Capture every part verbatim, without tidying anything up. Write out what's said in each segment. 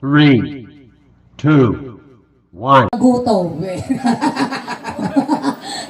Three, two, one. Guto.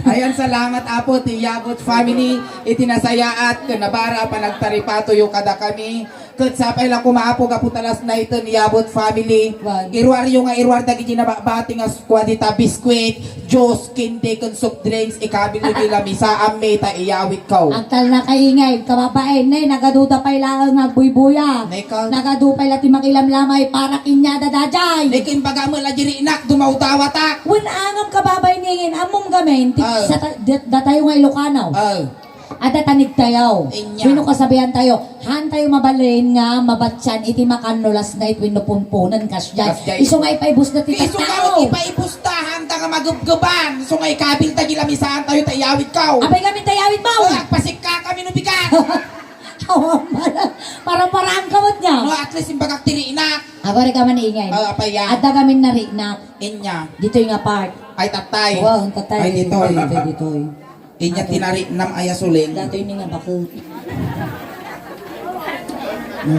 Ayan, salamat, Apo, ti Yabut family, iti nasayaat ken nabara a panagtaripatoyo kadakami. Ket sapay la koma, Apo, gapu ta last night ni Yabut family. Wan. Iruaryo nga iruar dagiti nababati nga kua dita biscuit, juice, candy, ken soft drinks, ikabil iti lamisaanmi ta iyawitko. Agtalna ka ingay, kababaen, ne, nagaduda pay laeng nga agbuybuya. Neka. Nagadu pay la ti makilamlamay para kinyada dajay. Neka, imbagam la dirinak, dumawdawatak. Wen angam kababaen, ingen, ammom gamin, ti, Ah. sa ta-, dat-, datayo nga Ilocano. Ah. Adda tanigtayo. Inya. Wenno kasabiantayo, haantayo mabalin nga mabatian iti makan no last night wenno punpunen kasdiay. Kasdiay. Isu nga ipaibusda ti Isu nga tattao. Ipaibusda, haanta nga magubguban. Isu nga ikabilta di lamisaantayo ta iyawidko. Apay kami ta iyawidmo? Oh, agpasikkakami no bigat. Awan pala. Parang-paraan ka met niya. No, at least imbagak ti rinak. Agori ka man iingay. Oh, apay ya. Adda gamin na rinak. Inya. Ditoy nga part. Ay, tatay. Wow, tatay. Ay, ditoy. Ditoy, ditoy. Inya ti nariknam a yasuling. Datoy mi nga baket.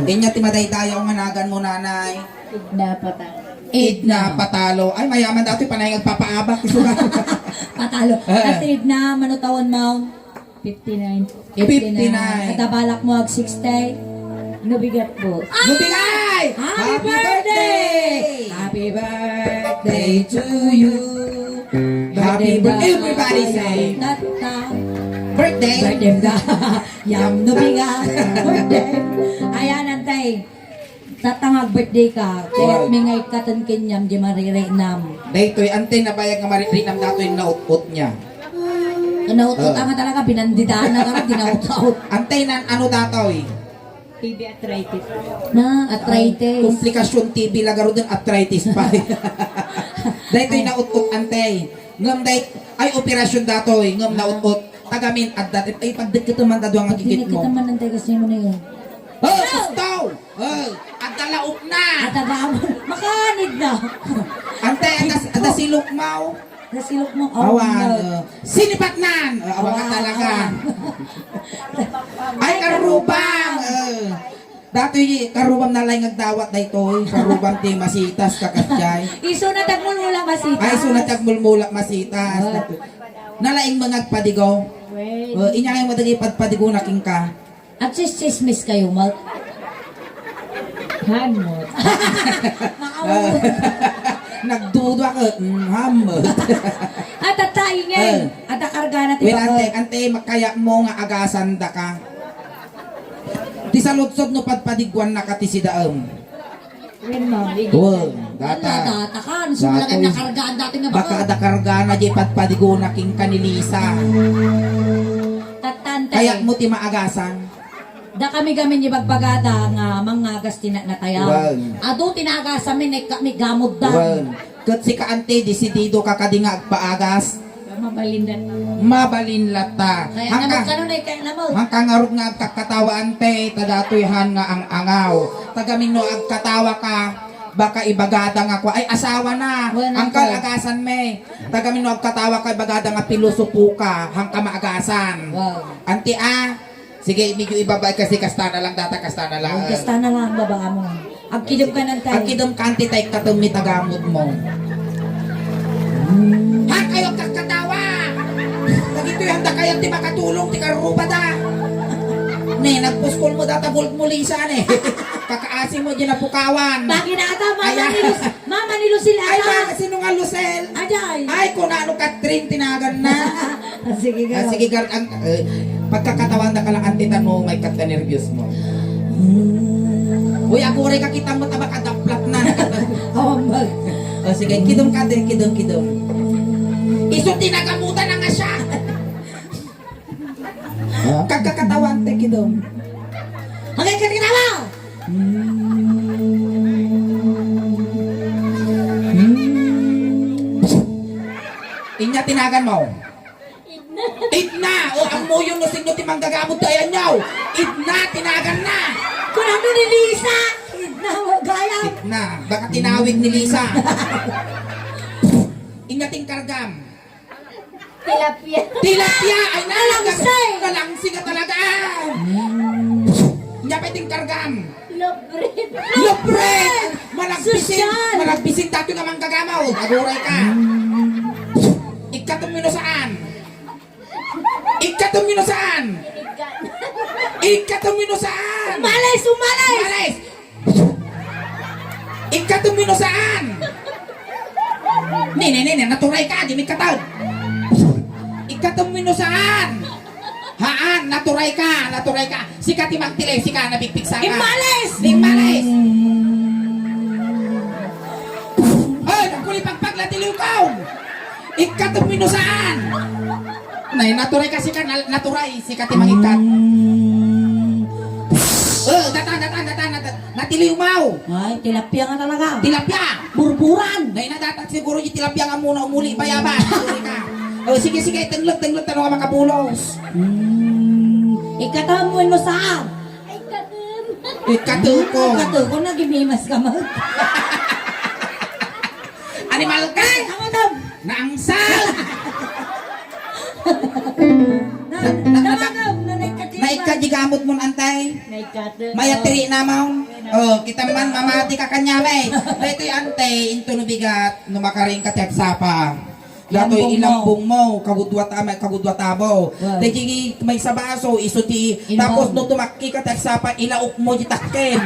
Inya ti madaydayaw nga naganmo, nanay. Edna Patalo. Edna Patalo. Ay, mayaman datoy, panay nga agpapaabak. Patalo. Eh. Ate Edna, mano taon mo? Fifty-nine. Fifty-nine. At balak mo ag sixty? No bigat po. No bigat! Happy birthday! Happy birthday to you. Happy birthday. Everybody say, Tatta. Birthday. Birthday da. Yam no bigat. Birthday. Ayan, antay. Tatta nga ag-birthday ka. Kayat mi nga ikkaten ken yam di maririknam. Daytoy, antay nabayag nga maririknam datoy naut-ot niya. Naut-ot, ah, nga talaga, binandidaan na ka, dinaut-ut. Antay nan, ano datoy? T B arthritis. Na, arthritis. Komplikasyon T B la garuden, arthritis pa. Daytoy naut-ot, antay. Ngem day, ay operasyon datoy, ngem naut-ot. Tagamin, adda, ay, pagdikketem man dadua nga gigitmo. Pagdikketem man, antay, kasi mo na yun. Oh, gusto! Oh, adda laok na. Adda ba? Makaanid na. Antay, adda, adda silok mo. Adda silok mo. Oh, awan, no. Oh. Sinipat nan. Oh, awan ka talaga. Awan. Ay, karubang. Oh. Datoy, karubang na lang agdawat daytoy. Karubang ti masitas, kakatjay. Isu na tagmulmula masitas. Ay, isu na tagmulmula masitas. Oh. Nalaing mga agpadigo. Well. Oh, inyangay mo dagi padpadigo na kingka. Agtsistsismis kayo, Mark? Hanmot. Nagduduak, mm, hanmot. At at taingen. Eh. At akarga na ti Well, bakit? Ante, ante, makaya mo nga agasan da ka. Ti saludsod no padpadiguan na ka ti sidaem. Wen, ma'am. Wen, data. Ala, data ka. Ano sa mga Datoy. Nakargaan dati nga Baka bakit? Ada kargana di padpadiguna king kanilisa. Tatante. Kaya mo ti maagasan. Da kami gamin ibagbagada nga mangagas ti na-, natayaw. Wen. Adu ti naagasan mi, nek-, mi gamod da. Wen. Ket sika ante, disidido ka kadi nga agpaagas. Mabalin latta. Mabalin latta. Kaya Hangka, namag kano na ikay namag. Hangka ngarud nga agkakkatawa ante, ta datoy han nga ang-angaw. Tagamin no agkatawa ka, baka ibagada nga kwa, ay asawa na. Well, Angkal, nako. Agasan me. Tagamin no agkatawa ka, ibagada nga pilosopo ka, hangka maagasan. Wow. Anti a, Sige, medyo ibaba kasi kasta na lang data, kasta na lang. Ay, kasta na lang, baba mo. Agkidem ka nang tayo. Agkidem ka, anti, tay, katem mi tagamod mo. Ha, kayo kakatawa! Pagito yung da kayo ti makatulong, ti karuba da. Ne, nagpuskol mo data gold mo, Lisa, ne. Kakaasi mo, di napukawan. Bagay na ata, Mama Ayan. Nilus-, Mama ni Lucille Ay, ata. Ma, sino nga Lucille? Aday. Ay, kung ano, Catherine, tinagan na. Sige, Ah, girl. Sige, girl. Ang, eh, pagkakatawan na ka lang, ante, tano, may kanta nervyos mo. Hmm. Uy, aguray ka, kita mo, tabak, adaplat na. Oh, mag- Oh, sige, kidum ka din, kidum, kidum. Iso, tinagamutan na nga siya. Kagkakatawan, te, kidum. Hanggang ka, tinagamutan! Inya tinagan mo. Idna! O, ammo yun no sino ti manggagamot ti ayan niyo. Idna, tinagan na! Kung ano ni Lisa! Idna, gaya! Idna, baka tinawid ni Lisa. Inya tingkargam. Tilapia. Tilapia! Ay, nalangsi! Nalangsi ka talaga! Nya pa iting kargam! Luprit! Luprit! Malagbisin, Sosyal. Malagbisin datoy nga manggagamaw. Aguray ka. Ikkatum minusaan. Ikkatum minusaan. Ikkatum minusaan. Umalis, umalis. Umalis. Ikkatum minusaan. Nene, nene, naturay ka, di mi ikkatum. Ikkatum minusaan. Haan, naturay ka, naturay ka. Sika ti magtili, sika nabigpigsa ka. Imalis! Imalis! Ay, nagkulipagpag la ti liwkaw! Ikkatum minusaan! Nay, naturay ka, sika, na-, naturay, sika ti mangikkat. Oh, datan, datan, datan, datan. Natiliw mo! Ay, tilapia nga talaga. Tilapia! Burburan! Nay, nadatan siguro yung tilapia nga muna umuli, bayaban. Sorry ka. Oh, sige, sige, tenglek, tenglek, tanong ka makabulos. Hmm. Ikataw mo, no, saan? Ikatuko. Ikatuko na, gimimas ka, mag. Animal ka! Ay, ang adam! Naangsa! Na, na, na, na, na, na, na, naikadigamot mo, antay? Naikatuko. Mayatiri na mo. Oh, kita man, mamati ka kanya, may. Daytoy, antay, into no bigat, no makaring ka, tiyapsapa. Datoy ilambong mo, kagudwat amay, kagudwat abo. Wow. Dagiti maysa baso, isu ti, tapos no tumakki ka, tagsapa, ilaok mo di takken.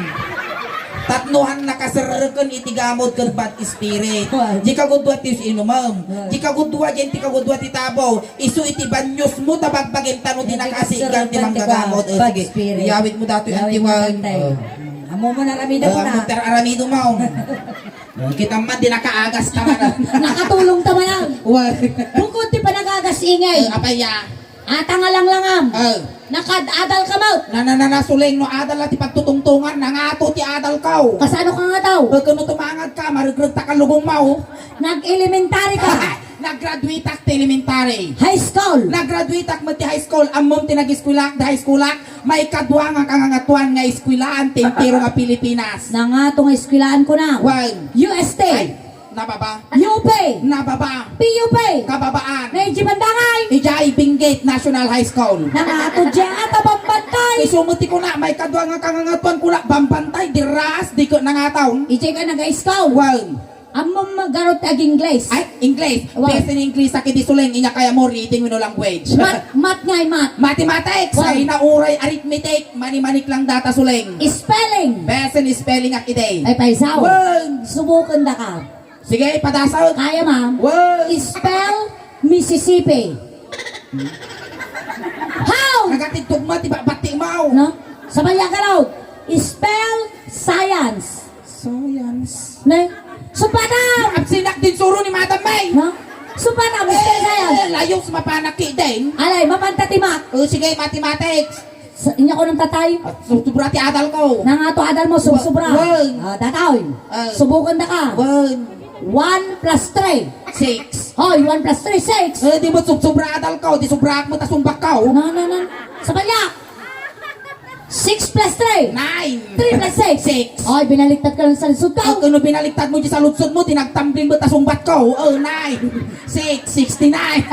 Tapno han nakaserreken iti gamod ken bad spirit. Wow. Di kagudwat ti inumem. Wow. Di kagudwat, di kagudwat ti tabo. Isu iti banyos mo, ta bagbagim ta no di nakasigan ti manggagamod. Bad spirit. Iyawid mo datoy antiwan. Amo mo na ramido mo na. Amo ter aramido mo. Kita man, di nakaagas ta man. Nakatulong ta man. Wa. Bukod ti panagagas ingay. Eh, apay ya? Ata nga langlangam. Eh. Nakad-adal ka met. Na, na, na, na, Suling, no adal la ti pagtutungtungan, nangato ti adal kaw. Kasano ka nga daw? Eh, kuno tumangad ka, maregreg ta kalubong mo. Nag-elementary ka. Nag-graduate ak ti elementary. High school. Nag-graduate ak met ti high school. Ammom ti nag-eskwela ak, di high school ak. Maikadua nga kangangatuan nga eskwelaan ti entero nga Pilipinas. Nangato nga eskwelaan ko na. Wen. U S T. Ay, nababa. U P. Nababa. P U P. Kababaan. Na idiay Bandangay. Idiay Benguet National High School. Nangato diay ata Bambantay. Isu met ti kuna, maikadua nga kangangatuan kuna, Bambantay, di ras, di ko nangataw. Idiay ka nag-high school. Wen. Ammom garud ti ag-Ingles. Ay, Ingles. Wa. Best in English, sakit di Suling, inya kaya mo reading wenno language. Mat, mat ngay, mat. Mathematics, wa. Ay, nauray arithmetic, mani-manik lang data Suling. Spelling. Best in spelling ak idi. Ay, paisaw. Wen. Subuken da ka. Sige, padasal. Kaya, ma'am. Wen. Spell Mississippi. How? Nagatidtog mo, ti ba-, bati mo. No? Sabay ya ka raw. Spell science. Science. Ne? Supatam! Absinak din suro ni Madam May. No? Supatam, Mister Science. Eh, layo sa mapanak ki din. Alay, mapanta ti mat. O, sige, mathematics. Sa, inya ko nang tatay. At su-, subra ti adal ko. Nangato adal mo, sub-, Wa-, subra. Wen. Ah, dataw. Ah. Subukan da ka. Wen. One plus three. Six. Hoy, one plus three, six. Eh, di mo sub-, subra adal ko. Di subra mo, ta sumbak ko. No, no, no. Sabay ya. Six plus three. Nine. Three plus six. Six. Ay, binaliktad ka lang sa lisod ka. Ay, kuno binaliktad mo di sa lutsod mo, di nagtambling mo, ta sumbat ko. Oh, nine. Six, sixty-nine.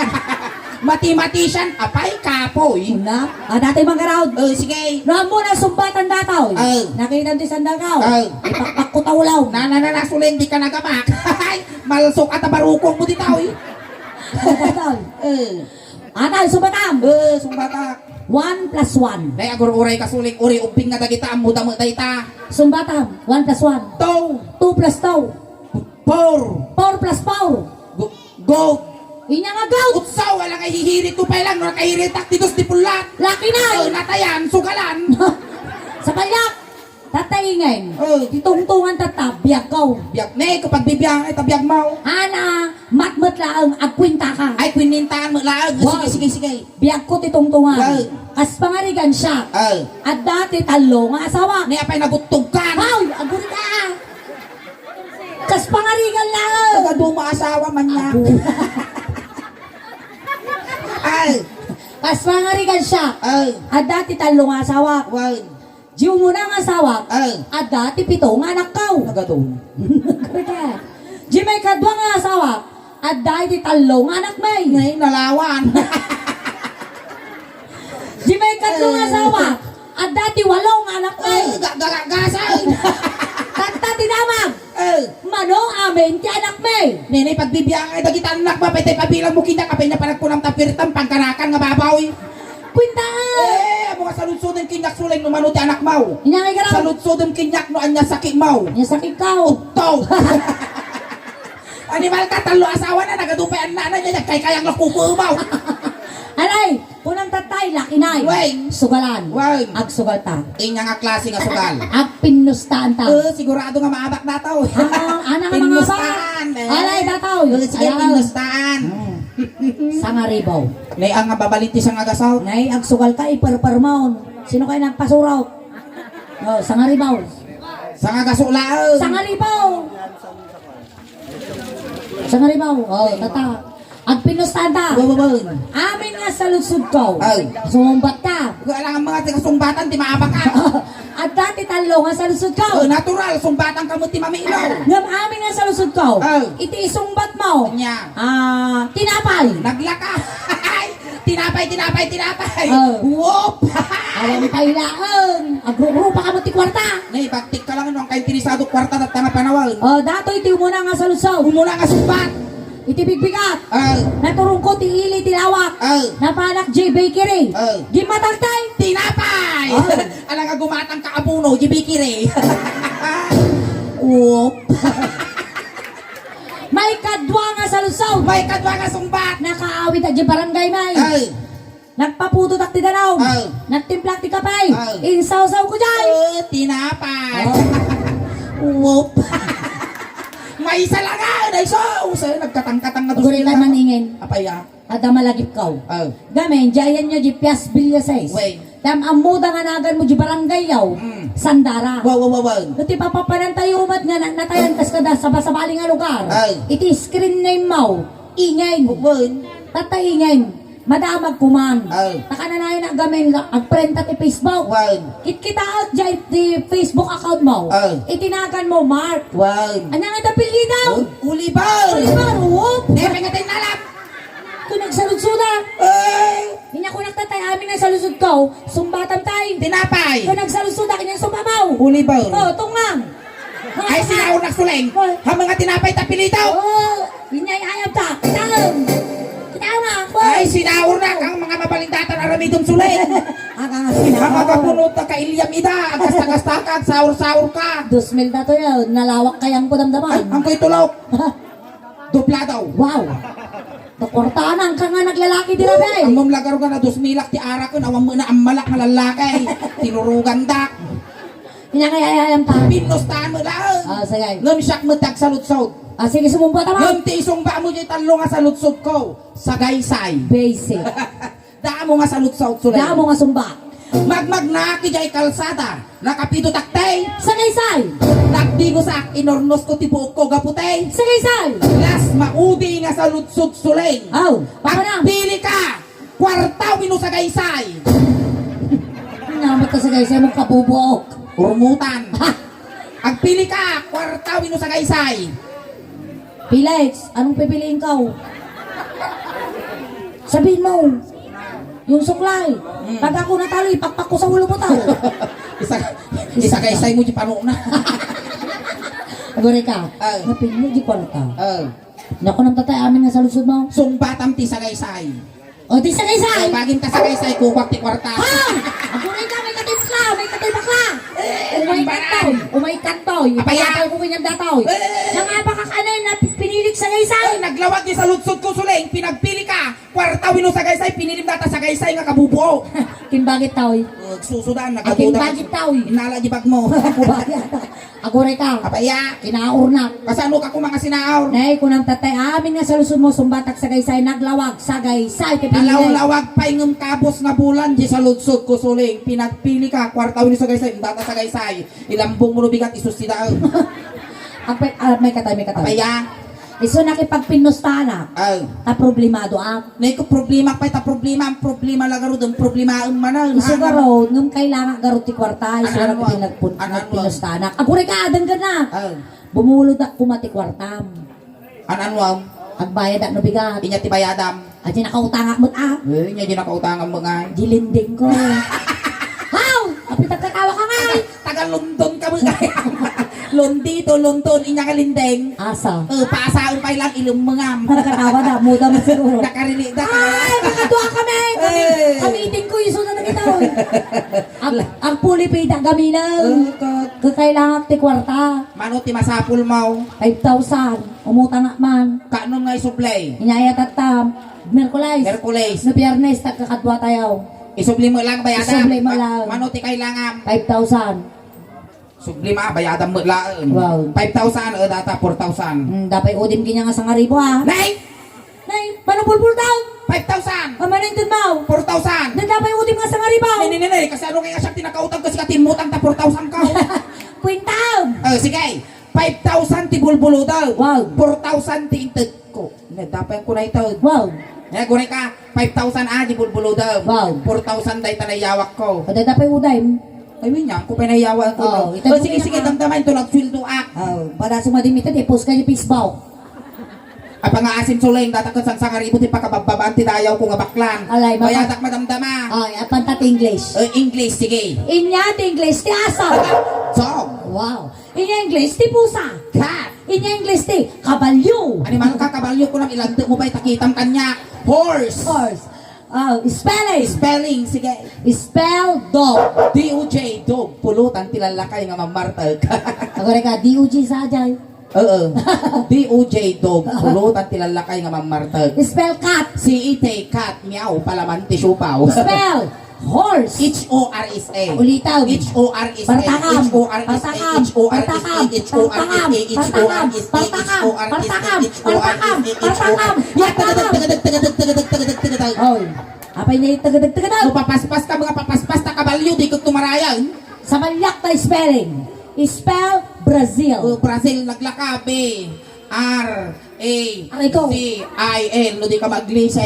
Mathematician, apay, kapoy. Una, ah, dati mangaraod. Oh, sige. Noon mo na sumbatan dataw. Oh. Nakita mo di sandal ka. Oh. Ipakpak ko tawlaw. Na, na, na, na, Suling, di ka nagamak. Ay, malsok at barukong mo di tao, eh. Dataw. Eh. Atay, sumbatam! Eh, sumbatak. One plus one. Nay, agur-uray ka Suling, uri ubbing nga dagita, ammo damo dayta. Sumbatam, one plus one. Two. Two plus two. Four. Four plus four. Go, go. Inya nga goat. Utsaw, wala nga hihirit ko pa ilang, wala kahiritak, titos di pulat. Laki na. Eh, natayan, sugalan. Sa palyak. Tataingen. Oh. Ti tungtungan tatta, biag ko. Biag ne, kapag bibiang, ay, tabiag mo. Ana, matmat laeng, agkwinta ka. Ay, kwinintaan mo laeng. Wow. Sige, sige, sige. Biag ko ti tungtungan. Wow. Kas pangarigan siya. Oh. Adda ti tallo nga asawa. Ne, apay naguttog ka. Hoy, aguri ka. Kas pangarigan laeng. Taga duma asawa man niya. Abu. Ay. Kas pangarigan siya. Oh. Adda ti tallo nga asawa. Wow. Di umuna nga asawa, ah, adda ti pito nga anakko. Nagaton. Di may kadua nga asawa, adda iti tallo nga anakmi. Nay, nalawan. Di may kadua nga asawa, adda ti walo nga anakmi. Ay, ga-, ga-, ga-, gasay. Tatta ti damag. Mano amin ti anakmi? Nene, pagbibiangay dagiti annak, mapay tay pabilang mo kinyak, apay na panagkunam ta pirtam, pangkanakan nga babaw. Kuenta. Eh, amo nga saludsodem kinyak, Suleng, no mano ti anakmaw. Inangay ka raw. Saludsodem kinyak no ania sakitmaw. Ania sakitkaw? Uktaw. Animal ka, tallo asawa na, nagadu pay annak na, nia, kay kayang lakukumaw. Anay, kunam tatay, lakinay. Wen. Sugalan. Wen. Agsugal ta. Inya nga klase nga sugal? Agpinnustaan ta. Eh, sigurado nga maabak dataw. Ah, ana nga mga Pinnustaan, eh. Alay, dataw. Eh, sige, Alay. Pinnustaan. Hmm. Sangaribaw. Nay, ang nga babalit ti sangagasaw. Nay, agsugal ka, iperpermon. Sino kayo nagpasurok? Oh, sangaribaw. Sangagaso laeng. Sangaribaw. Sangaribaw. Oh, tata. Agpinnustaan ta. Wa, wa, wa. Amin nga saludsodko. Ay. Sumungbat ka. Wa, alangan mga taga-sungbatan, ti maabak ka. Adda ti tallo nga saludsodko. Oh, natural, sungbatan ka mo ti mamilaw. Ngem amin nga saludsodko. Ay. Iti isungbat mo. Anya. Ah, tinapay. Naglaka. Tinapay, tinapay, tinapay. Oh. Wop! Awan pay laeng. Agrurupa ka mo ti kwarta. Nay, baktik ka lang, no, ang kainteresado kwarta, tatta nga panawan. Oh, datoy ti umuna nga saludsod. Umuna nga sungbat. Iti bigbigat. Ah. Naturungko ti ili ti lawak. Ah. Napanak J Bakery. Ah. Gimmatang tay. Tinapay! Ah. Ala nga gumatang ka abuno, J Bakery. Wop! Maikadua nga saludsod. Maikadua nga sungbat. Nakaawid a di barangay, may. Ay. Nagpaputotak ti danum. Ay. Nagtimplak ti kape. Ay. Insawsaw ko jay. Oh, tinapay. Oh. Wop. Maysa lang, ah, naiso. Usa, nagkatangkatang nga Agurita dusi lang. Maningin. Apay, ah? Adda malagipkaw. Oh. Gamin, di ayanyo di Pias Villaseis. Wey. Dam-ammoda nga naganmo di barangay yaw. Mm. Sandara. Wow, wow, wow, wow. No ti papapanantayo met nga na-, natayan kas kada sabasabali nga lugar. Ay. Iti screen name mo, ingen. Wen. Tatta ingen. Madamag kuman. Ay. Takananayan na gamin la-, agprenta ti Facebook. Wen. Kitkitaak di, di Facebook account mo. Ay. Itinagan mo, Mark. Wen. Anya nga tapil dito? Wen. Oliver. Oliver, whoop. Nepe nga tinalap. Kung nagsaludsuda. Ay! Inya kung nagtatay amin ang saludsudko, sumbatam tay. Tinapay. Kung nagsaludsuda, kanya sumbabaw. Oliver. Oh, tungang. Ay, sinaon na, Suleng. Ay. Ha, mga tinapay tapilito. Oh, inya ayam ta. Kitaon. Kitaon na. Ay, sinaon na ang mga mabalindatan aramidon, Suleng. Ang, ang sinaon. Ang agapunot na kailyam ida. Agkasta-kasta ka, agsaur-saur ka. Dos mil na to yun. Nalawak kayang ko damdaman. Ay, ang ko'y tulok. Doblado. Wow! Nakwartaan ka nga naglalaki di rabi. Ang mamlagar nga na dos milak ti arak, awan mo na ang malak nga lalaki. Tinurugan da. Inya nga ayayam ta. Pinustaan mo lang. Ah, sige. Ngem siak mo tagsaludsod. Ah, sige, sumumba ta, ma. Ngem ti isumba mo di tallo nga saludsod ko. Sagaysay. Basic. Damo nga saludsod, Suleng. Damo nga sumba. Magmagna ki jay kalsada, nakapito takte. Sagaysay. Nagdigosak, inornos ko ti buok ko gapu te. Sagaysay. Las maudi nga saludsod, Suleng. Aw, papanam. Agpili ka, kwarta wenno sagaysay. Namat ka sagaysay, magkabubuok. Urmutan. Ha? Agpili ka, kwarta wenno sagaysay. Felix, anong pipiliin ko? Sabihin mo. Yung suklay. Hmm. Pag ako natalo, ipakpak ko sa ulo mo tao. Isa, isa kay say mo di panuna. Agore ka. Oh. Napili mo di kwarta. Oh. Naku, nang tatay amin nga saludsod mo. Sungbatam ti sagaysay. O, ti sagaysay. Ay, bagim ta sagaysay, kukwak ti kwarta. Ha? Ako rin ka, may katibak la, may katibak la. Eh, umay kantoy, umay kantoy. Apaya. Ipayatay ko kanyang datoy. Eh. Nangapa ka kanay na pinilit sagaysay. Ay, naglawag ti saludsod ko, Suleng, pinagpili ka. Kwarta wenno sagaysay, pinilim data sagaysay nga kabubuo. Kimbagit taoy. Oh, susudan, nagaduda. Kimbagit taoy. Inala di bag mo. Kumbagit. Aguray ka. Apaya. Kinaurnak. Kasano ka kung mga sinaur? Nay, kunam tatay amin nga saludsod mo, sumbatak sagaysay, naglawag sagaysay, ti pinili. Nalawlawag pay ngem kabus nga bulan, di saludsod ko, Suleng, pinagpili ka, kwarta wenno sagaysay, data sagaysay, ilambong mo no bigat, isus ti daan. Agpay, ah, may katay, may katay. Apaya. Isu nakipagpinnustana. Aw. Ta problemado ak. Nay ko problema pay ta problema, ang problema la garud, ang problema ang manan. Isu garud, ngem kailangan garud ti kwarta, isu nga pinagpun-, pinagpinustanak. Aguray ka, adang gana. Aw. Bumulod ak kuma ti kwartam. An-, anuam? Agbayad ak no bigat. Inya ti bayadam? Adi nakautangak met, ah. Eh, inya di nakautangak met ngay. Di lending ko. Haw! Apit agkatawa ka ngay. Taga London ka met ngay. Londito, London, inya nga lindeng. Asa? Eh, pasaon pay lang, ilemmengam. Nagkatawa da, muda mo siguro. Nakarili da. Ay, makadua kami! Kami, Eh. kami iting ko, iso na nakita. Ag, agpuli pay da kami na. Eh, ka- Kakailangan ti kwarta. Mano ti masapul mo? Five thousand. Umutang man. Kaanum nga isublay? Inyaya tatta. Merkules. Merkules. No Biyernes, tagkakadua tayo. Isubli mo lang, bayadam. Isubli mo Ma-, lang. Mano ti kailangan? Five thousand. Subli ma, bayadam met laeng. Wow. Five thousand, eh, data, four thousand. Hmm, dapay udim kanya nga sangaribo, ah. Nay! Nay, mano bulbul daw? Five thousand. Mano inted mo? Four thousand. Dapay udim nga sangaribo. Nay, nay, nay, nay, kasano nga siya tinakautang ko, siya timmutang ta four thousand ka? Kwinta. Eh, sige. Five thousand ti bulbuluda. Wow. Four thousand ti inted ko. Nadapay ko na ito. Wow. Eh, guri ka, five thousand a di bulbuluda. Wow. Four thousand day ta nayawak ko. O, dapay uday. Ay, winya, ko pa nayawak ko. Oh, ito Oh, sige, sige, damdamay to, nagsweldo ak. Oh, para sumadim ito, i-post kayo Facebook. Apa nga asin suleng, data ko sang sangaribo ti pakababbabaan ti dayaw ko nga baklan. Alay, mapa- Bayadak madamdama. Ay, apanta ti English. Eh, English, sige. Inya ti English, ti aso. Dog. Wow. Inya English, ti pusa. Cat. Inya English, ti kabalyo. Animal ka, kabalyo ko nang ilantek mo ba itakitam kanya? Horse. Horse. Oh, spelling. Spelling, sige. Spell dog. D O J, dog. Pulutan ti lallakay nga mamartek. Agore ka, D O G sa jay. Oo. D O J, dog. Pulutan ti lallakay nga mammarteg. Spell cat. C E T, cat. Meow. Palaman ti siopaw. Spell horse. H O R S A. Ulitan. H O R S A. Partakam. H O R S A. Partakam. H O R S A. Partakam. H O R S A. Partakam. H O R S A. Partakam. H O R S A. Partakam. H O R S A. Partakam. Ya, tagadeg, tagadeg, tagadeg, tagadeg, tagadeg, tagadeg. Oy. Apay na yung tagadeg, tagadeg? No, papaspas ka, mga papaspas, ta kabalyo, di ko tumarayan. Sa malyak ta spelling. Spell Brazil. Oh, Brazil, naglaka, B, R, A, Aray ko. Z, I, L. No, di ka maglise.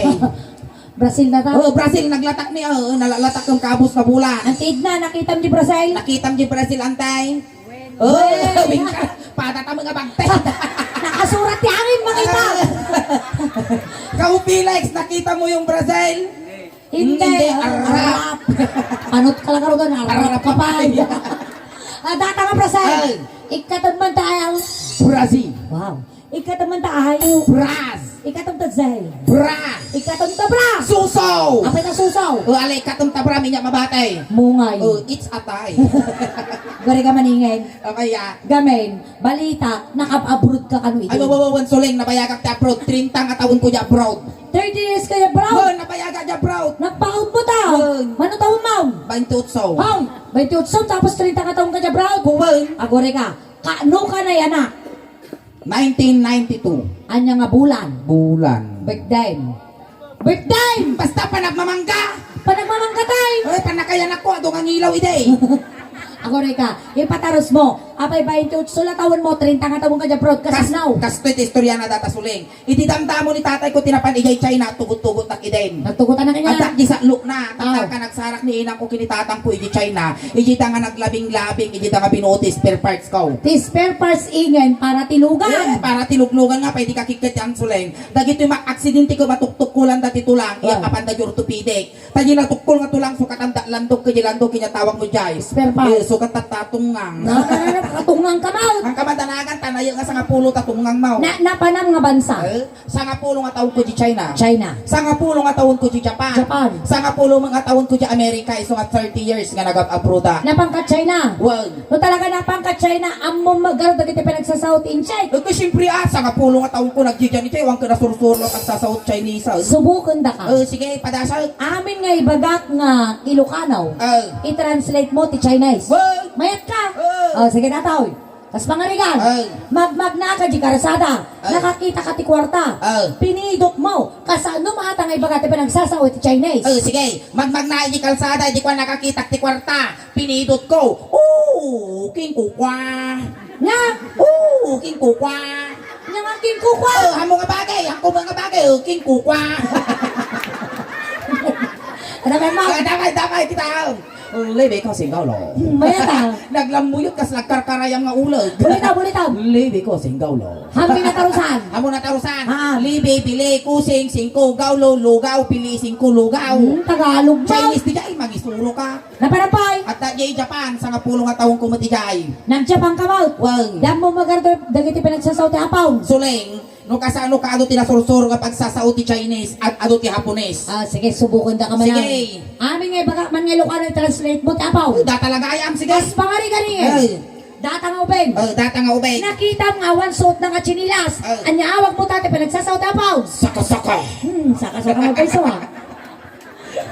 Brazil na ta? Oh, Brazil, naglatak ni, oh, nalalatak yung kabus na bulan. Ang tid na, nakitam di Brazil? Nakitam di Brazil, antay? Oh, Well. Wingka. Pada ta mga bagte. Nakasurat ti angin, mga ita. Kau Felix, nakita mo yung Brazil? Hindi, Hindi, arap. Arap. Anot ka lang karugan, arap Arap ka pa. pa. Ah, data nga Brazil. Ay. Ikatag man tayo. Brazil. Wow. Ikatag man tayo. Braz. Ikatag ta Zay. Bra. Ikatag ta bra. Suso. Apay na suso. O, alay, ikatag ta bra, minya mabatay. Mungay. O, it's atay. Gari ka maningin. Okay, ya. Gamin. Balita, nakab-abroad ka kano iti? Ay, wawawawan, Suleng, nabayagak ti abroad. Trinta nga taon ko di abroad. Thirty years ka di abroad? Wen, nabayagak di abroad. Nagpaut mo ta? Wen. Mano taon mo? Bainti otso. Hoy, bainti otso, tapos trinta nga taon ka di abroad? Wen. Agore ka, kano ka na yan, ah? Nineteen ninety-two. Anya nga bulan? Bulan. Birthday. Birthday! Basta panagmamangga! Panagmamangga, tay! Eh, panakayanak ko, adu nga ngilaw, ide. Agore ka, ipataros mo. Apay, bainti otso la taon mo, trinta nga taon ka di abroad, Kas-, kasnaw. Kastoy ti istorya na data, Suleng. Iti damdamo ni tatay ko, tinapan ijay China, tugot-tugot nak iden. Nagtugot anak niya. At di sa luk na, Ah. tataka nagsarak ni inang ko kini tatang ko ijay China. Ijay da nga naglabing-labing, ijay da nga binuo ti spare parts ko. Ti spare parts ingen para ti lugan. Eh, para ti luglugan nga, pwede ka kikit yan, Suleng. Dagitoy mak-aksidente ko matuktukkulan da ti tulang, iya Oh. kapan da di orthopedic. Ta di natukkol nga tulang sukatan da landok, kadi landok, inya tawag mo jay. Spare part. Eh, sukat ta tatungang. Na, na, na, katungang ka, Mal. Ang kamadanagan, tanayo nga sangapulo tatungang mo. Na, napanam nga bansa. Eh, sangapulo nga taon ko di China. China. Sangapulo nga taon ko di Japan. Japan. Sangapulo nga taon ko di Amerika, isu nga thirty years nga nagab-abroad, ah. Napangkat China. Well, No talaga napangkat China, ammo magarud dagiti panagsasao ti Incheck. Eh, siyempre, ah, sangapulo nga taon ko nagdidian iti, awan ka nasursuro nga pagsasaot Chinese, ah. Subuken da ka. Eh, sige, padasal. Amin nga ibagak nga Ilocano, Eh. i-translate mo ti Chinese. Well. Mayat ka. Eh. Oh, sige, tataw. Kas pangarigan, Eh. magmagna ka di karsada, Eh. nakakita ka ti kwarta, Eh. pinidot mo, kasano maata nga ibaga ti panagsasao ti Chinese? Eh, sige, magmagna di kalsada, di ko nakakitak ti kwarta. Pinidot ko. Oo, king kukwa. Nga? Oo, king kukwa. Nga nga king kukwa? Oh, amo nga bagay, ako mga bagay, oh, king kukwa. Ano ba, ma? Ah, damay, damay, kita. Libi ko singgaw lo. Hmm, mayat a. Naglammuyot kas nagkarkarayam nga uleg. Bulita, bulita. Libi ko singgaw lo. Hamin a tarusan. Hamin a tarusan. Ah. Libi, pili, kusing, singko, gawlo, lugaw, pili, singko, lugaw. Hmm, Tagalog ba? Chinese ti jay, mangisuro ka. Napanapay. At da jay Japan, sangapulo nga taon ko met ijay. Nag-Japan ka met? Wen. Damo magardo dagiti pinagsasao ti Hapon. Suleng. No kasano ka adu ti nasursuro nga pagsasao ti Chinese, at adu ti Hapones. Ah, sige, subuken da ka man. Sige. Amin nga ibaga man nga Ilocano, translate mo ti Hapon. Da talaga ayam, sige. Kas pangari-gari. Ay. Data nga ubing. Oh, data nga ubing. Nakitam nga awan suot na nga tsinelas. Oh. Ania awag mo ta ti pinagsasao ti Hapon? Saka-saka. Hmm, saka-saka mo paiso, ha?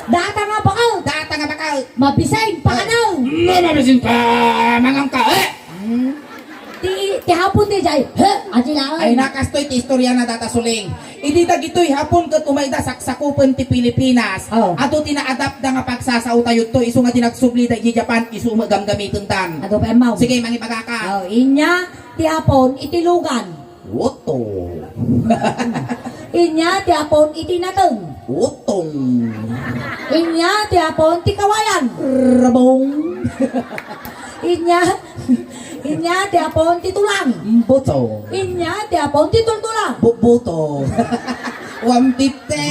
Data nga bakal. Data nga bakal. Mabisin, pakanaw. No, mabisin pa, mangang ka, eh. Hmm. Ti, ti Hapon ti jay, he, adi laeng. Ay, nakastoy ti istorya na data, Suleng. Idi dagitoy Hapon ket umayda saksakupen ti Pilipinas. Oh. Adu ti naadaptda nga pagsasao tayo to, isu nga di nagsubli da iti Japan, isu met gamgamiten dan. Adu pa, Emma. Sige, mangibaga ka. Oh, inya ti Hapon iti lugan. Woto. Inya ti Hapon iti nateng. Utong. Inya ti Hapon ti kawayan. Rabong. Inya, inya ti Hapon ti tulang. Buto. Inya ti Hapon ti tultula. Bubuto. One fifty.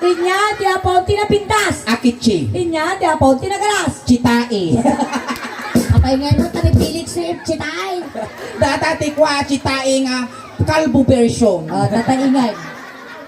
Inya ti Hapon ti napintas. Akichi. Inya ti Hapon ti nagalas. Chitai. Apay nga ino, tani Felix Swift, chitai. Data ti kua, chitai nga kalbo version. Oh, tataingan.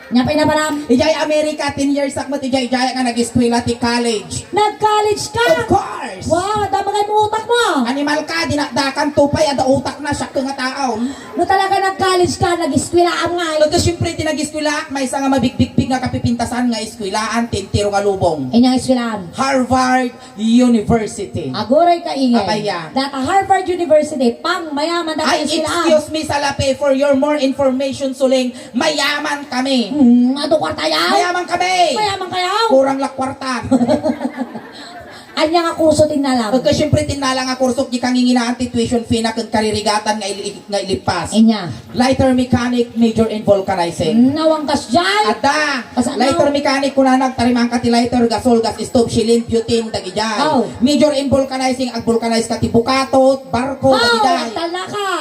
Nya pay naparam? Ijay Amerika, ten years ak met ijay, ijay nga nag-eskwela ti college. Nag-college ka? Of course. Wow, damagay mo utak mo. Animal ka, dinakdakan, tupay, ada utak na, siak nga taon. No talaga nag-college ka, nag-eskwelaam nga. Ket siyempre, ti nag-eskwela, maysa nga mabigbigbig nga kapipintasan nga eskwelaan ti entero nga lubong. Inyang eskwelaam? Harvard University. Aguray ka ingay. Apay ya. Data Harvard University, pang mayaman data eskwelaam. Ay, excuse me, Salape, for your more information, Suleng, mayaman kami. Hmm, adu kwarta yan? Mayaman kami. Mayaman kayo? Kurang la kwarta. Anya nga kurso ti innalam? Ket siyempre, ti innala nga kurso, di kanginginaan ti tuition fee na ken karirigatan nga ili-, nga ilipas. Inya. Lighter mechanic, major in vulcanizing. Hmm, awan kasdiay? Adda. Kasano? Lighter mechanic, kunana, agtariman ka ti lighter, gasol, gas stove, shilling, butane, dagidiay. Oh. Major in vulcanizing, ag-vulcanize ka ti bukato, barko, dagidiay. Oh, tala ka.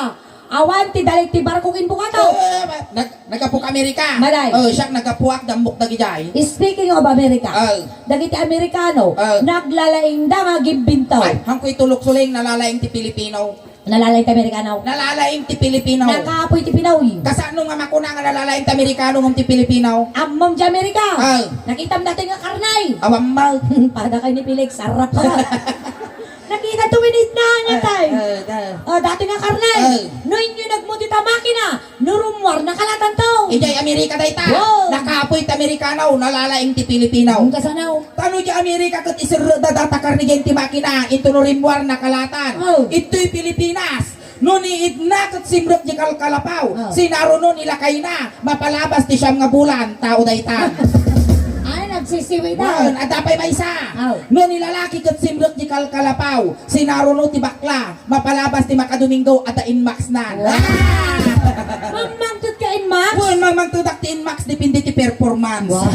Awan ti dalig ti barko ken bukato. Eh, nag-, naggapu ka Amerika. Maday. Oh, siak naggapuak, dammok dagidiay. Speaking of America, oh, dagiti Amerikano, oh, naglalaingda nga agimbento. Ay, hangko itulok, Suleng, nalalaing ti Pilipino. Nalalaing ti Amerikano. Nalalaing ti Pilipino. Nakapoy ti Pinoy. Kasano nga makuna nga nalalaing ti Amerikano ngem ti Pilipino? Ammom ti Amerika. Oh. Nakitam dati nga karnay. Awan mo. Pada kay ni Felix, sarap pa. Nakita to, winid na niya, tay. Eh, eh, eh. Oh, dati nga karnay. Eh. No inyo nagmuti ta makina, no rummuar, nakalatan to. Ijay Amerika dayta. Wow. Nakapoy ti Amerikano, nalalaing ti Pilipino. Ang kasanaw. Tano di Amerika ket iserrekda data karne diay ti makina, into no rimmuar, nakalatan. Oh. Itoy Pilipinas. No ni Edna ket simrek di kalkalapaw, oh, sinaruno ni lakayna, mapalabas ti siam nga bulan, tao dayta. Ay, nagsisiwi daw. Wen, adda pay maysa. Oh. No ni lalaki ket simrek di kalkalapaw, sinaruno ti bakla, mapalabas ti makadomingo, adda Inmax na. Wow. Ah! Mangmangted ka Inmax? Wen, mangmangtedak ti Inmax, depende ti performance. Wow.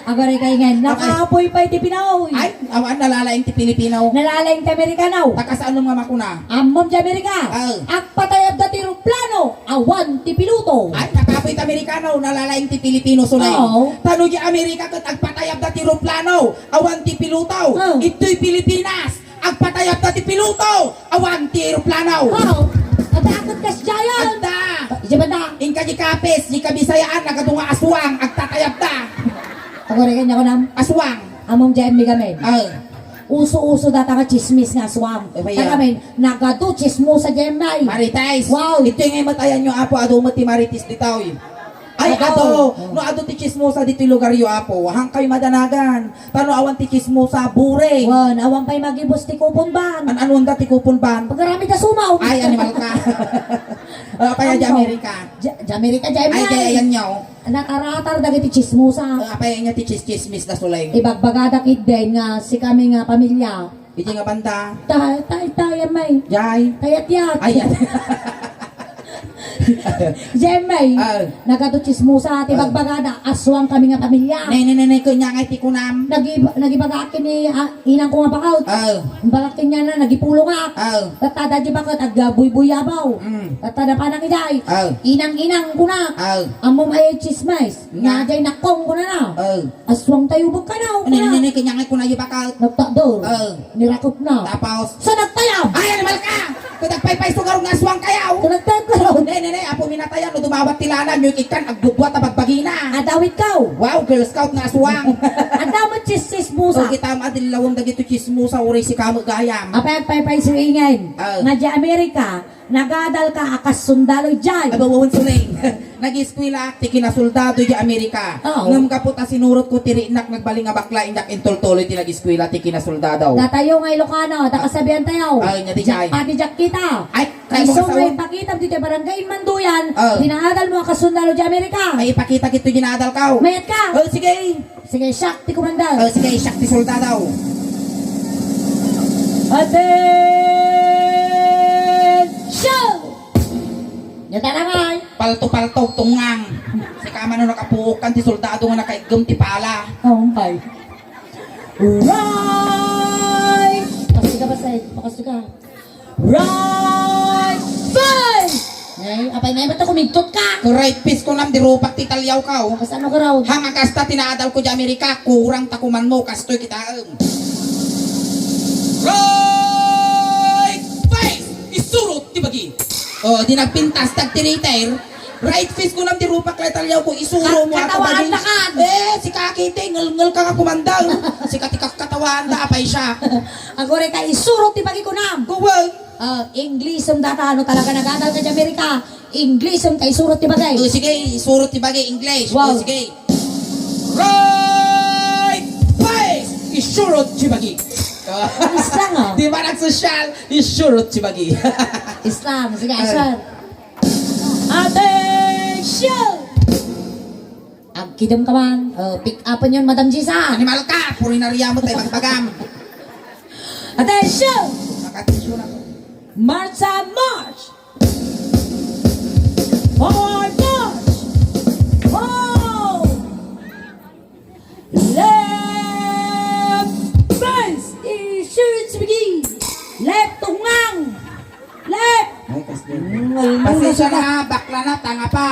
Agari kay ngan, nakapoy pay ti Pinoy. Ay, awan, nalalaing ti Pilipino. Nalalaing ti Amerikano. Ta kasano nga makuna? Ammom ti Amerika. Ah. Agpatayabda ti eroplano, awan ti piloto. Ay, nakapoy ti Amerikano, nalalaing ti Pilipino, Suleng. Oo. Tano di Amerika ket agpatayabda ti eroplano, awan ti piloto. Ah. Itoy Pilipinas, agpatayabda ti piloto, awan ti eroplano. Oo. Adda ket kasdiayan. Adda. Ija banda. Inka di kapis, di Kabisayaan, nagadu nga aswang, agtatayabda. Agorikan niya ko nam. Aswang. Ammom diay Mega Men. Ah. Uso-uso data nga chismis nga aswang. Eh, maya. Taga men, nagadu chismosa diay, Nay. Marites. Wow. Itoy nga imatayan nyo, Apo, adu met ti Marites ditoy. Ay, adu. Adu. Oh. No adu ti chismosa ditoy lugar yo, Apo. Hangkay madanagan. Tano awan ti chismosa, boring. Wan, awan pay magibus ti coupon ban. An-, anuan da ti coupon ban? Pagaramid a sumaw. Ay, animal ka. Ah, apay a di Amerika. Di, di Amerika, di Ay, di, ayan nyo. Nataratar dagiti chismosa. Ah, apay nga ti chis-, chismis na, Suleng? Ibagbagada ketdin nga sikami nga pamilya. Iti nga banda. Ta-, ta-, ta-, yan, may. Jay. Tayat-yat. Ay, yan. Jemmay, Ah. nagadu chismosa ti Ah. bagbagada, aswang kami nga pamilya. Ne, ne, ne, ne, kunya nga iti kunam. Nagib-, nagibagak ni, ah, inang ko nga bakaw. Ah. Bagak kanya na, nagipulong ak. Ah. Tatta da di baket, agga buybuyabaw. Mm. Tatta da panang iday. Ah. Inang, inang, kuna. Ah. Ammom ay chismis. Nga. Nga jay nakong, kuna na. Ah. Aswang tayo, bukanaw, Ano, kuna. Ano, ano, kanya nga kuna yung bakat. Nagtakder. Ah. Nirakop na. Tapos? Sa nagtayab. Ay, animal ka! Kung nagpaypay sugar nga aswang kayaw. Kung nagtayab ka raw. Ne, ne, ne, apo minatayan, no dumawat ti lanam, yung ikan, agdudwa, tabagbagina. Adawit ka. Wow, Girl Scout nga aswang. Adamot chismosa. O, kita mo, adillawang dagito chismosa, uray si kamo gayam. Apay, agpaypay suingen. Ah. Nga di Amerika, Nagadal ka a kas sundalo jay. Aba, wawan suling. Nag-eskwela ti kinasoldado di Amerika. Oo. Ngem gapu ta sinurot ko ti rinak nagbalin nga bakla, inyak intultuloy ti nag-eskwela ti kinasoldado. Datayo nga Ilocano, da kasabian tayo. Ay, nga di jay. Pati jak kita. Ay, kay mo Isu nga kasaon. Ipakitam ti barangay Manduyan, Oo. Dinagadal mo a kas sundalo di Amerika. Ay, ipakita kito dinagadal ka. Mayat ka. Oh, sige. Sige, siak ti komandar. Oh, sige, siak ti soldado. Attention! Nia tarangay. Palto-palto, tungang. Sika man no nakapuok kan ti soldado nga nakaiggem ti pala. Oh, umpay. Right! Pasti ka, pasti. Pakasti ka. Right face! Ay, apay na, ba't kumigtot ka? Right face ko nam, di rupak ti talyaw ka, oh. Kasano ka raw? Hang kasta tinaadal ko di Amerika, kurang ta kuman mo, kastoy kita, em. Right face! Isurot ti bagi. Oh, di nagpintas, tagtiriter. Right face ko nam, di rupak la italyaw ko, isuro Ka-, mo ako katawaan bagi. Na kan. Eh, si Kaki, te, ngel-ngel ka nga kumandal. Si Kati, kakatawaan da, apay siya. Agore ka, isurot ti bagi ko nam. Kuwan. Ah, English, um, data, ano talaga, nagadal ka di Amerika. English, um, ta isurot ti bagay. Oh, sige, isurot ti bagay, English. Wow. Oh, sige. Right face! Isurot ti bagi. Islang, ah. Di ba nagsosyal? Isurot ti bagi. Islang. Sige, Ah. Sir. Attention! Agkidem ka man, eh, pick upen yon, Madam Gisa. Animal ka! Puri na riya mo, tayo magbagam. Attention! Nakatisyo na ko. March and march! Forward march! Ho! Left face! Insurance begin! Left tungang! Left! Ay, kas-, Ngul-, ngul-, Pasensya ngul-, na, bakla na, tanga pa.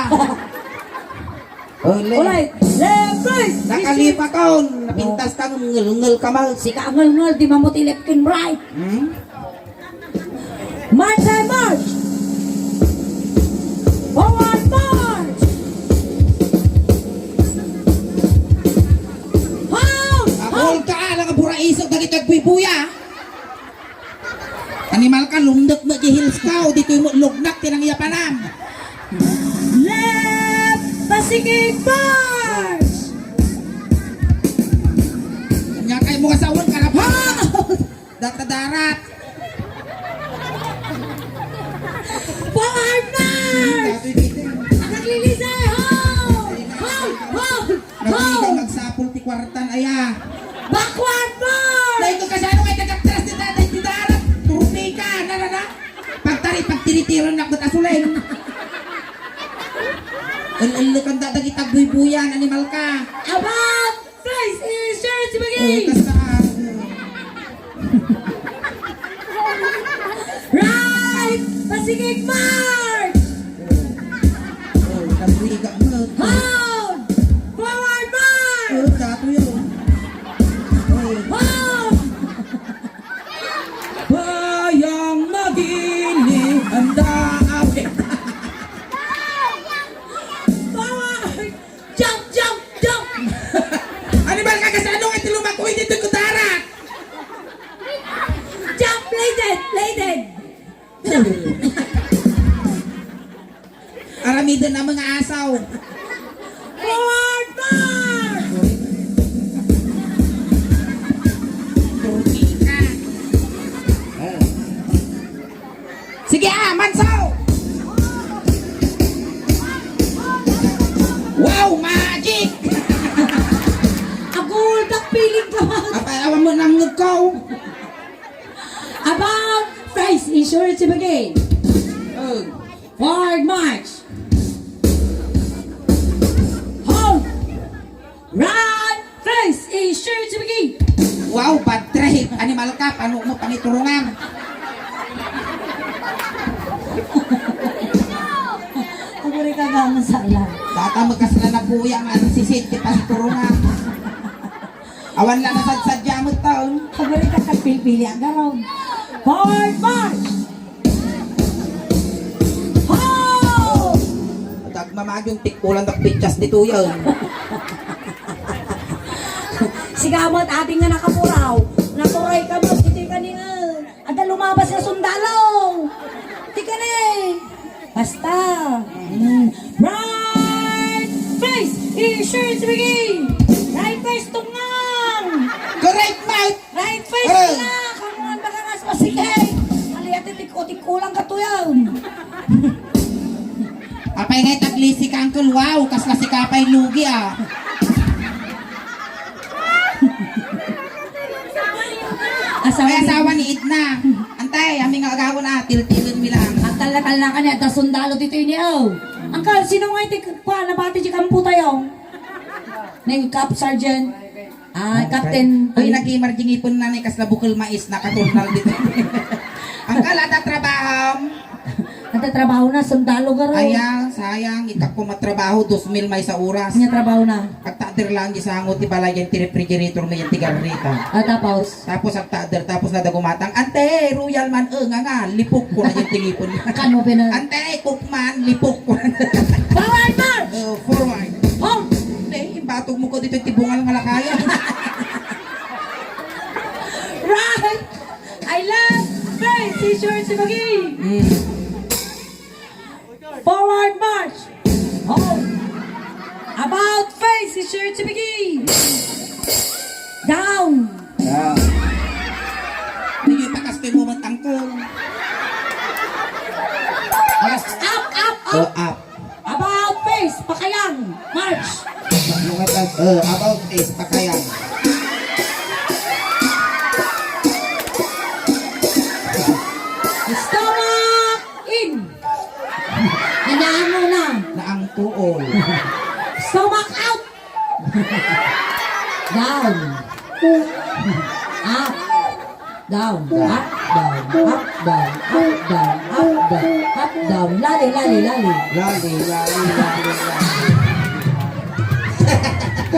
Uli. Ulit. Left, right. Nakalima ka, oh. Napintas ka, ngul-ngul ka, mal. Sika ngul-ngul, di mamuti left ken right. Hmm? March and march. Forward march. Hold! Ako, hold! Ka, alang nga buraisok, dagiti agbuybuya. Animal ka, lumdek mo di heels ka, o ditoy mo lugnak, tinangyapanam. Left, pasigig, march! Nya kay mo kasawan, karap. Ha! Datadarat. Forward march! Datoy dito. Naglilisay, ho! Ho! Ho! Nagbigang nagsapol ti kuartan, aya. Backward march! Dahil ko kasano kay nagkatras ti tatay ti darat. Turpi ka, na, na, na. Pagtari, pagtiritiran na, ba't asulin? El-, el-, kanda dagiti agbuybuyan, animal ka. About face is your Ay, spaghetti! Kasaan? Right! Pasigig march! Oh, nagbiga mo. Hold! Forward march! Oh, dato yun. Oh. Hold! Bayang magili, handa, awit. Forward! Jump, jump, jump! Animal ka, kasano nga ti lumakuy dito kutara? Jump, lady, lady! Jump! Aramiden na mga asaw. Forward march! Turkey ka. Sige, ah, manso! Wow, magic! Agul, feeling ka, man. Apay, awan mo nang ngegkaw. About face insurance again. Oh. Forward march. Right face is sure to be. Wow, bad trip. Animal ka, paano mo pangiturungan? Aguri ka ba masala? Baka magkasla na po yan, ano, sisid, di pa si turungan. Awan lang nasadsadya mo taon. Aguri ka tagpilpili ang garaw. Forward march! Ho! Tagmamagyo, tikpulan, tagpitchas dito yan. Sigamat ating nga nakapuraw. Naturay ka mo, siti ka ni nga. Ada lumabas nga sundalo. Tika ni. Basta. Mm. Right face. Insurance bigay. Right face tungang. Correct, mate. Right face na. Kamungan baka nga sa pasigay. Aliyat, tik-o-tik-o lang katuyaw. Apay nga itaglisi ka, Uncle. Wow, kasla si Kapay Lugi, ah. Asawa Ay, ni asawa ni Edna. Antay, ami nga agawon, ah, tiltilen mi lang. Ang talna-talna ka niya, da sundalo dito ini, oh. Uncle, sino nga iti, kwa, nabati di kampo tayo? Neng Cap Sergeant. Ah, Captain. Ay, nagimar di ngipon na ni kasla bukol mais, nakaturnal dito. Uncle, ada trabaho? Ada trabaho na, sundalo ka ron. Aya, sayang, ikak ko matrabaho, dos mil may sa oras. Nya trabaho na. Agtader lang di sango ti balay yan, ti refrigerator na yan, ti garrita. Ah, tapos? Tapos agtader, tapos na dagumatang, "Ante, royal man, eh, nga nga, lipok ko na yan, ti ngipon." Kano pina- Ante, cook man, lipok ko na. Forward march! Oh, forward. Home! Ante, imbatog mo ko dito, ti bungal nga lakaya. Right! I love face, si George Magee. Mm. Forward march. Home. About face, si George Magee. Down. Ah. Hindi pa kastoy mo matangkol. Up, up, up. Oh, up. About face, pakayang. March. Ano nga tag-, eh, about face, pakayang. Stomach in. Inaano na. Naangtuol. Stomach out. Down. Up. Down. Up, down, up, down, up, down, up, down, up, down. Lali, lali, lali. Lali, lali, lali, lali.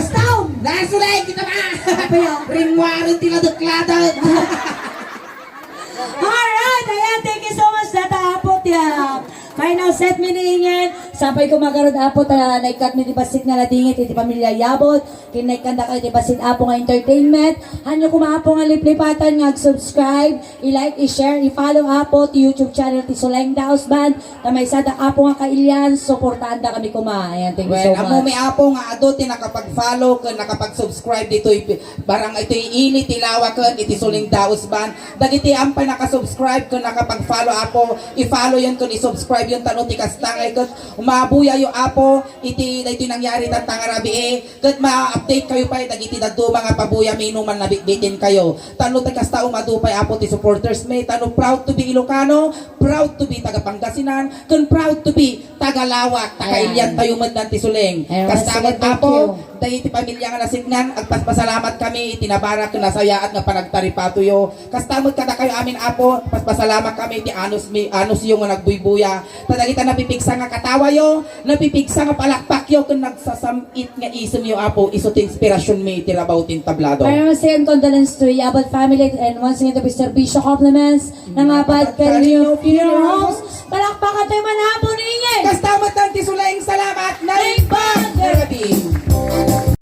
Down. Nasulay kita ba? Apa yan? Ringwaran ti ladek-ladek. Alright, ayan, thank you so much, Tata Apo, ti, ah, final set mi ni Ingen. Sapay ko magarud, Apo, ta naikkat mi ti bassit nga nadingit iti pamilya Yabot. Kinnaikkan dakayo ti bassit, Apo, nga entertainment. Hanyo koma, Apo, nga liplipatan nga ag-subscribe, i-like, i-share, i-follow, Apo, ti YouTube channel ti Suleng Daos Band. Ta maysadak, Apo, nga kailian, suportaanda kami koma. Ayan, thank you so much. Well, ammo mi, Apo, nga adu ti nakapag-follow ken nakapag-subscribe ditoy pi-, barang itoy ili ti lawa ken iti Suleng Daos Band. Dagiti ampay nakasubscribe ken nakapag-follow, Apo, i-follow yon ken i-subscribe yon, tano ti kasta ngay ket umabuyayo, Apo, iti daytoy nangyari tatta nga rabii, ket ma-update kayo pay dagiti dadduma nga pabuyami inuman nabitbitin kayo. Tano ti kasta umadu pay, Apo, ti supporters mi, tano proud to be Ilocano, proud to be taga Pangasinan, ken proud to be taga Laoa, ta kailian tayo met ti Suleng. Ayan. Kasta met, Apo, dagiti pamilya nga nasignan, agpaspasalamat kami iti nabarak ken nasayaat nga panagtaripatoyo. Kasta met kadakayo amin, Apo, paspasalamat kami iti anus mi, anusyo nga nagbuybuya. Ta dagita napipigsa nga katawayo, napipigsa nga palakpakyo, ken nagsasam-it nga isemyo, Apo, isu ti inspirasionmi iti rabaw ti entablado. Maraming condolence to Yabot family and once again to Mister Bisho compliments. Nangabad Cariño Funeral Homes. Palakpakan tayo man, Apo ni Ingen. Kasta met ti Suleng, salamat. Naimbag nga rabii.